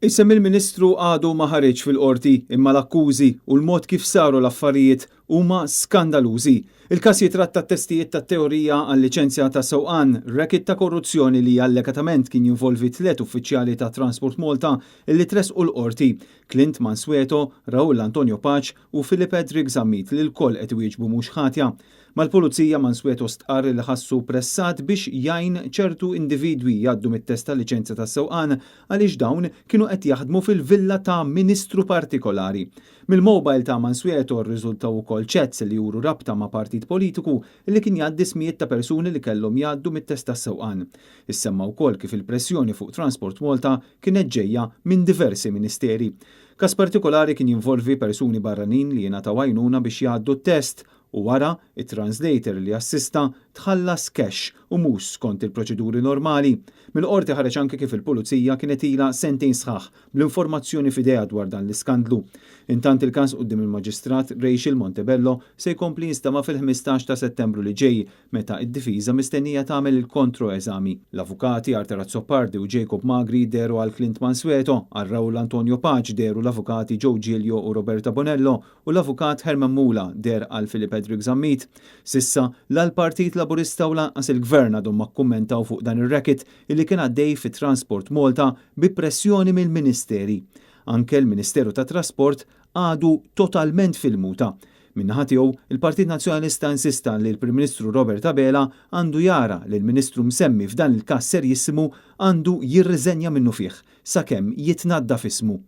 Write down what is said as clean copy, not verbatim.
Isem il-Ministru għadu ma ħariġx fil-Qorti imma l-akkużi u l-mod kif saru l-affarijiet huma skandalużi. Il-każ jitratta t-testijiet tat-teorija għal-liċenzja ta' sewqan, racket ta' korruzzjoni li allegatament kien jinvolvi tliet uffiċjali ta' Transport Malta li tressqu l-Qorti, Clint Mansueto, Raul Antonio Pace u Philip Edric Zammit li lkoll qed iwieġbu mhux ħatja. Mal-Pulizija Mansueto stqarr li ħassu pressat biex jgħin ċertu individwi jgħaddu mit-test tal-liċenzja tas-sewqan għaliex dawn kienu qed jaħdmu fil-villa ta' Ministru partikolari. Mill-mobile ta' Mansueto rriżultaw ukoll chats li juru rabta ma' partit politiku li kien jgħaddi ismijiet ta' persuni li kellhom jgħaddu mit-test tas-sewqan. Issemma wkoll kif il-pressjoni fuq Transport Malta kienet ġejja minn diversi ministeri. Każ partikolari kien jinvolvi persuni barranin li jingħataw għajnuna biex jgħaddu t-test u wara it-translator li assista tħallas cash u mhux skont il-proċeduri normali. Mill-qorti ħareġ anke kif il-pulizija kienet ilha sentejn sħaħ bl-informazzjoni f'idejha dwar dan l-iskandlu. Intant il-każ quddiem il-Maġistrat Rachel Montebello se jkompli jinstema' fil-15 ta' Settembru li ġej meta d-difiża mistennija tagħmel il-kontro-eżami. L-avukati Arthur Azzopardi u Jacob Magri dehru għal Clint Mansueto, għal Raul Antonio Pace dehru l-avukati Joe Giglio u Roberta Bonello u l-avukat Herman Mula deher għal Philip Edric Zammit. S'issa, la l-Partit Laburista u lanqas il-Gvern għadhom ma kkummentaw fuq dan ir-racket illi kien għaddej fi Transport Malta bi pressjoni mill-Ministeri. Anke l-Ministeru tat-Trasport għadu totalment fil-muta. Min-naħa tiegħu, il-Partit Nazzjonalista insista li l-Prim Ministru Robert Abela għandu jara li l-Ministru msemmi f'dan il-każ serjissimu għandu jirriżenja minnufih sakemm jitnaddaf ismu.